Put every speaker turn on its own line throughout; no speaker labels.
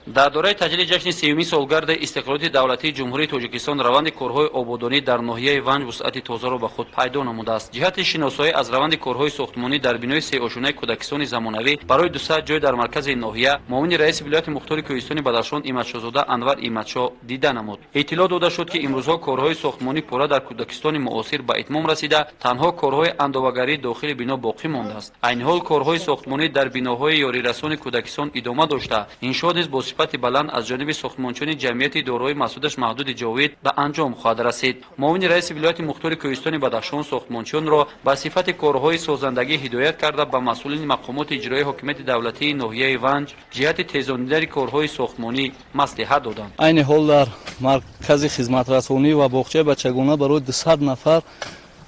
Дар доираи таҷлили ҷашни сеюмин солгарди истиқлолияти давлатии Ҷумҳурии Тоҷикистон раванди корҳои ободонӣ дар ноҳияи Ванҷ вусъати тозаро ба худ пайдо намудааст. Ҷиҳати шиносоӣ аз раванди корҳои сохтмонӣ дар бинои сеошёнаи кӯдакистони замонавӣ барои 200 ҷой дар маркази ноҳия муовини раиси вилояти мухтори кӯҳистони Бадахшон Иматшоҳзода Анвар Иматшоҳ дида намуд. Иттилоъ дода шуд, ки имрӯзҳо корҳои сохтмонӣ пурра дар кӯдакистони муосир ба итмом расида, танҳо корҳои андовагарии дохили бино боқӣ мондааст. Айни ҳол корҳои сохтмонӣ дар биноҳои ёрирасони кӯдакистон идома дошта, иншоот низ бо сифати баланд аз ҷониби сохтмончиёни ҷамъияти дорои масъулияташ маҳдуди Ҷовид ба анҷом хоҳад расид. Муовини раиси вилояти мухтори кӯҳистони Бадахшон сохтмончиёнро ба сифати корҳои созандагӣ ҳидоят карда, ба масъулини мақомоти иҷроии ҳокимияти давлатии ноҳияи Ванҷ ҷиҳати тезонидани корҳои сохтмонӣ маслиҳат доданд.
Айни ҳол дар маркази хизматрасонӣ ва боғчаи бачагона барои 200 нафар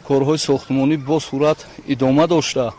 корҳои сохтмонӣ бо суръат идома дошта,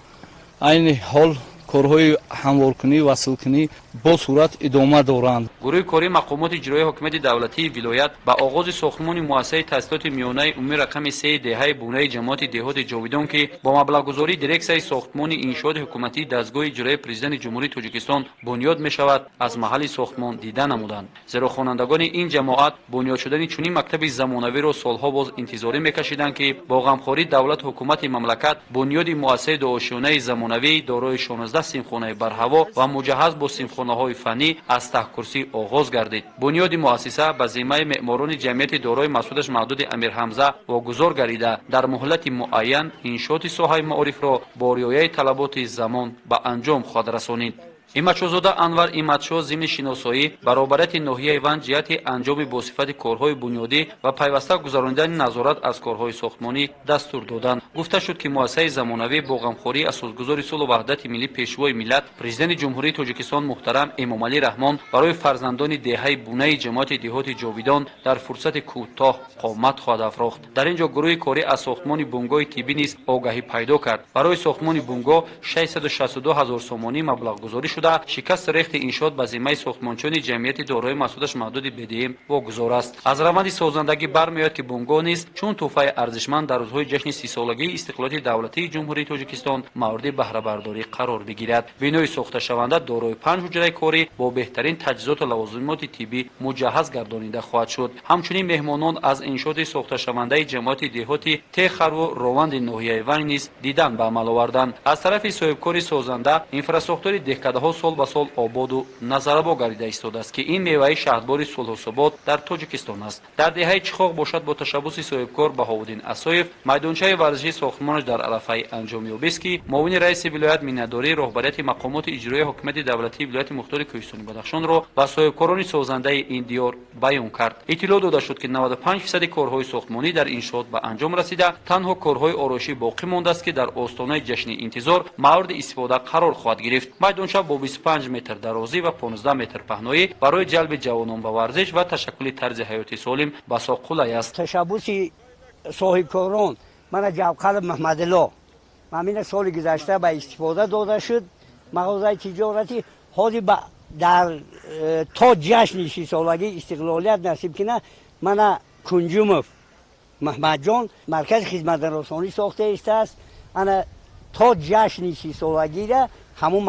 айни ҳол корҳои ҳамворкунӣ, васлкунӣ бо суръат идома доранд.
Гурӯҳи кории мақомоти иҷроии ҳокимияти давлатии вилоят ба оғози сохтмони муассисаи таҳсилоти миёнаи умумии рақами сеи деҳаи Бунаи ҷамоати деҳоти Ҷовидон, ки бо маблағгузории дирексияи сохтмони иншооти ҳукуматии дастгоҳи иҷроияи Президенти Ҷумҳурии Тоҷикистон бунёд мешавад, аз маҳалли сохтмон дида намуданд. Зеро хонандагони ин ҷамоат бунёд шудани чунин мактаби замонавиро солҳо боз интизорӣ мекашиданд, ки бо ғамхории давлату ҳукумати мамлакат бунёди муассисаи дуошёнаи замонавӣ дорои 16 синфхонаи барҳаво ва муҷаҳҳаз бо синфхонаҳои фаннӣ аз таҳкурсӣ оғоз гардид. Бунёди муассиса ба зиммаи меъморони ҷамъияти дорои масъулияташ маҳдуди Амирҳамза вогузор гардида, дар муҳлати муайян иншооти соҳаи маорифро бо риояи талаботи замон ба анҷом хоҳад расонид. Иматшоҳзода Анвар Иматшоҳ зимни шиносоӣ баробарияти ноҳияи Ванҷ ҷиҳати анҷоми босифати корҳои бунёдӣ ва пайваста гузаронидани назорат аз корҳои сохтмонӣ дастур доданд. Гуфта шуд, ки муассисаи замонавӣ бо ғамхории асосгузори сулҳу ваҳдати миллӣ, Пешвои миллат, Президенти Ҷумҳурии Тоҷикистон муҳтарам Эмомалӣ Раҳмон барои фарзандони деҳаи Бунаи ҷамоати деҳоти Ҷовидон дар фурсати кӯтоҳ қомат хоҳад афрохт. Дар ин ҷо гурӯҳи корӣ аз сохтмони бунгоҳи тиббӣ низ огаҳӣ пайдо кард. Барои сохтмони бунгоҳ 662 ҳазор сомонӣ маблағгузорӣ шуда, шикасти рехти иншоот ба зиммаи сохтмончиёни ҷамъияти дорои масъулияташ маҳдуди БДМ вогузор аст. Аз раванди созандагӣ бармеояд, ки бунгоҳ низ чун тӯҳфаи арзишманд дар рӯзҳои ҷашни 30-солагии истиқлолияти давлатии Ҷумҳурии Тоҷикистон мавриди баҳрабардорӣ қарор бигирад. Бинои сохташаванда дорои панҷ ҳуҷраи корӣ бо беҳтарин таҷҳизоту лавозимоти тиббӣ муҷаҳҳаз гардонида хоҳад шуд. Ҳамчунин меҳмонон аз иншооти сохташавандаи ҷамоати деҳоти Техарву Рованди ноҳияи Ванҷ низ дидан ба амал оварданд. Аз тарафи соҳибкори созанда инфрасохтори деҳкадаҳо сол ба сол ободу назаррабо гардида истодааст, ки ин меваи шаҳдбори сулҳу субот дар Тоҷикистон аст. Дар деҳаи Чихоқ бошад, бо ташаббуси соҳибкор Баҳовуддин Асоев майдончаи варзишӣ сохтмонаш дар арафаи анҷомёбист, ки муовини раиси вилоят миннатдории роҳбарияти мақомоти иҷроияи ҳокимияти давлатии вилояти мухтори кӯҳистони Бадахшонро ба соҳибкорони созандаи ин диёр баён кард. Иттилоъ дода шуд, ки 95 фисади корҳои сохтмонӣ дар иншоот ба анҷом расида, танҳо корҳои ороишӣ боқӣ мондааст, ки дар остонаи ҷашни интизор мавриди истифода қарор хоҳад гирифт. Майдонча бо 25 метр дарозӣ ва 15 метр паҳноӣ барои ҷалби ҷавонон ба варзиш ва ташаккули тарзи ҳаёти солим басо қулай аст.
Ташаббуси соҳибкорон мана Ҷавқалов Маҳмадилло ҳамина соли гузашта ба истифода дода шуд мағозаи тиҷоратӣ. Ҳозир дар то ҷашни 30-солагии истиқлолият насиб кина, мана Кунҷумов Маҳмадҷон маркази хизматрасонӣ сохта истааст. Ана то ҷашни 30-солагира ҳамун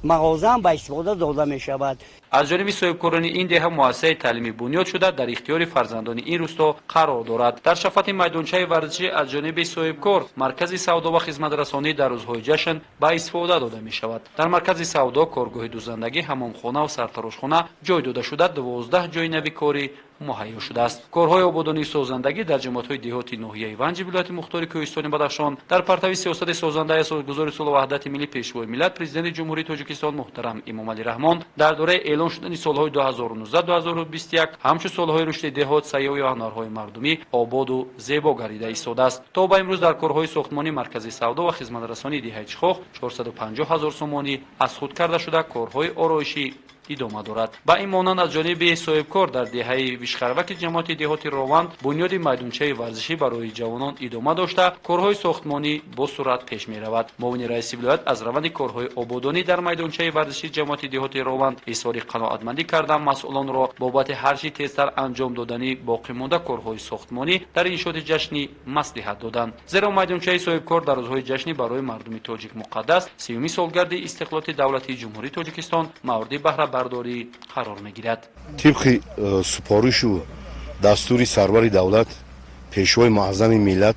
мағозаам ба истифода дода мешавад.
Аз ҷониби соҳибкорони ин деҳа муассисаи таълимӣ бунёд шуда, дар ихтиёри фарзандони ин рӯсто қарор дорад. Дар шафати майдончаи варзишӣ аз ҷониби соҳибкор маркази савдо ва хизматрасонӣ дар рӯзҳои ҷашн ба истифода дода мешавад. Дар маркази савдо коргоҳи дӯзандагӣ, ҳаммомхона ва сартарошхона ҷой дода шуда, 12 ҷои нави корӣ муҳайё шудааст. Корҳои ободонии созандагӣ дар ҷамоатҳои деҳоти ноҳияи Ванҷи вилояти мухтори кӯҳистони Бадахшон дар партави сиёсати созандаи асосгузори сулҳу ваҳдати миллӣ, Пешвои миллат, Президенти Ҷумҳурии Тоҷикистон муҳтарам Эмомалӣ Раҳмон дар дораи эълон шудани солҳои 2019-2021 ҳамчун солҳои рушди деҳот, сайёҳӣ ва ҳунарҳои мардумӣ ободу зебо гардида истодааст. То ба имрӯз дар корҳои сохтмонии маркази савдо ва хизматрасонии деҳаи Чхоқ 450 ҳазор сомонӣ аз худ карда шуда, корҳои ороишӣ идома дорад. Ба ин монанд, аз ҷониби соҳибкор дар деҳаи Вишхарваки ҷамоати деҳоти Рованд бунёди майдончаи варзишӣ барои ҷавонон идома дошта, корҳои сохтмонӣ бо суръат пеш меравад. Муовини раиси вилоят аз раванди корҳои ободонӣ дар майдончаи варзишии ҷамоати деҳоти Рованд изҳори қаноатмандӣ карда, масъулонро бобати ҳарчи тезтар анҷом додани боқимонда корҳои сохтмонӣ дар иншооти ҷашнӣ маслиҳат доданд. Зеро майдончаи соҳибкор дар рӯзҳои ҷашнӣ барои мардуми тоҷик муқаддас, сеюмин солгарди истиқлолияти давлатии Ҷумҳурии Тоҷикистон мавриди баҳрабардорӣ баҳрабардорӣ қарор мегирад.
Тибқи супоришу дастури сарвари давлат, пешвои муаззами миллат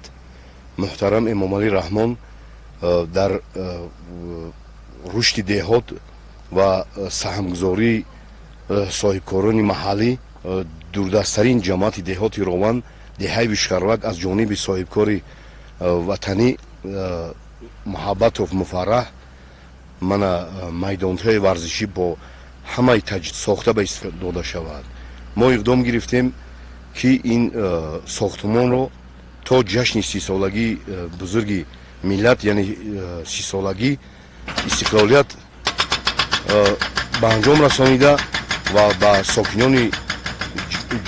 муҳтарам Эмомалӣ Раҳмон, дар рушди деҳот ва саҳмгузории соҳибкорони маҳаллӣ, дурдасттарин ҷамоати деҳоти Рован, деҳаи Вишхарвак, аз ҷониби соҳибкори ватанӣ Муҳаббатов Муфарраҳ мана майдонҳои варзишӣ бо ҳамаи таҷҳизот сохта ба истифода дода шавад. Мо иқдом гирифтем, ки ин сохтмонро то ҷашни 30-солагии бузурги миллат, яъне 30-солагии истиқлолият, ба анҷом расонида ва ба сокинони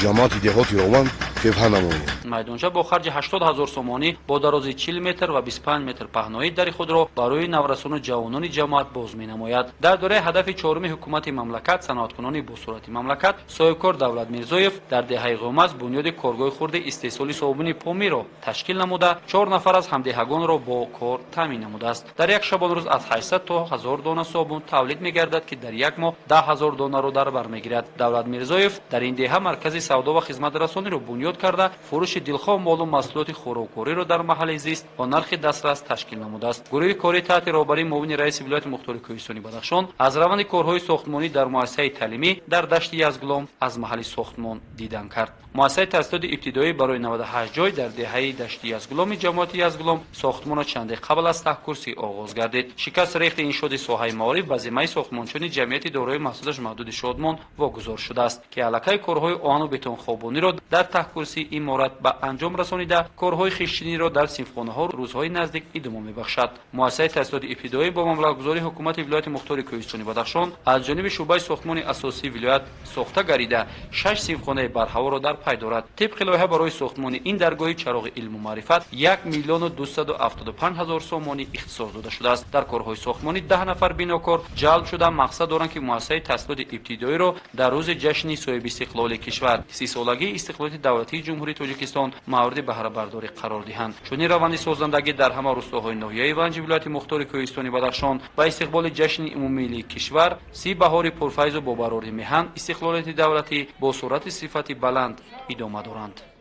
ҷамоати деҳоти Рован туҳфа намоем.
Майдонча бо харҷи 80 ҳазор сомонӣ бо дарозии 40 метр ва 25 метр паҳноӣ дари худро барои наврасону ҷавонони ҷамоат боз менамояд. Дар доираи ҳадафи чоруми ҳукумати мамлакат, саноаткунони босуръати мамлакат, соҳибкор Давлат Мирзоев дар деҳаи Ғомаз бунёди коргоҳи хурди истеҳсоли собуни Помиро ташкил намуда, чор нафар аз ҳамдеҳагонро бо кор таъмин намудааст. Дар як шабонрӯз аз 800 то 1000 дона собун тавлид мегардад, ки дар як моҳ 10 000 донаро дар бар мегирад. Давлат Мирзоев дар ин деҳа маркази савдо ва хизматрасониро бунёд карда, фурӯши дилхоҳ молу маҳсулоти хӯроквориро дар маҳалли зист бо нархи дастрас ташкил намудааст. Гурӯҳи корӣ таҳти роҳбарии муовини раиси вилояти мухтори кӯҳистони Бадахшон аз раванди корҳои сохтмонӣ дар муассисаи таълимӣ дар Дашти Язгулом аз маҳалли сохтмон дидан кард. Муассисаи таҳсилоти ибтидоӣ барои 98 ҷой дар деҳаи Дашти Язгуломи ҷамоати Язгулом сохтмонро чанде қабл аз таҳкурсӣ оғоз гардид. Шикаст рехти иншооти соҳаи маориф ба зиммаи сохтмончиёни ҷамъияти дорои маҳсулоташ маҳдуди Шодмон вогузор шудааст, ки аллакай корҳои оҳану бетонхобониро дар таҳкурсии иморат ба анҷом расонида, корҳои хиштчиниро дар синфхонаҳо рӯзҳои наздик идома мебахшад. Муассисаи таҳсилоти ибтидоӣ бо маблағгузории ҳукумати вилояти мухтори кӯҳистони Бадахшон аз ҷониби шӯъбаи сохтмони асосии вилоят сохта гардида, шаш синфхонаи барҳаворо дар пай дорад. Тибқи лоиҳа, барои сохтмони ин даргоҳи чароғи илму маърифат 1 275 000 сомонӣ ихтисос дода шудааст. Дар корҳои сохтмонӣ 10 нафар бинокор ҷалб шуда, мақсад доранд, ки муассисаи таҳсилоти ибтидоиро дар рӯзи ҷашни соҳибистиқлолии кишвар, 30-солагии истиқлолияти давлатии Ҷумҳурии Тоҷикистон, мавриди баҳрабардорӣ қарор диҳанд. Чунин раванди созандагӣ дар ҳама рӯстоҳои ноҳияи Ванҷи вилояти мухтори кӯҳистони Бадахшон ба истиқболи ҷашни умумимиллии кишвар, 30 баҳори пурфайзу бобарори меҳан, истиқлолияти давлатӣ бо суръати сифати баланд идома доранд.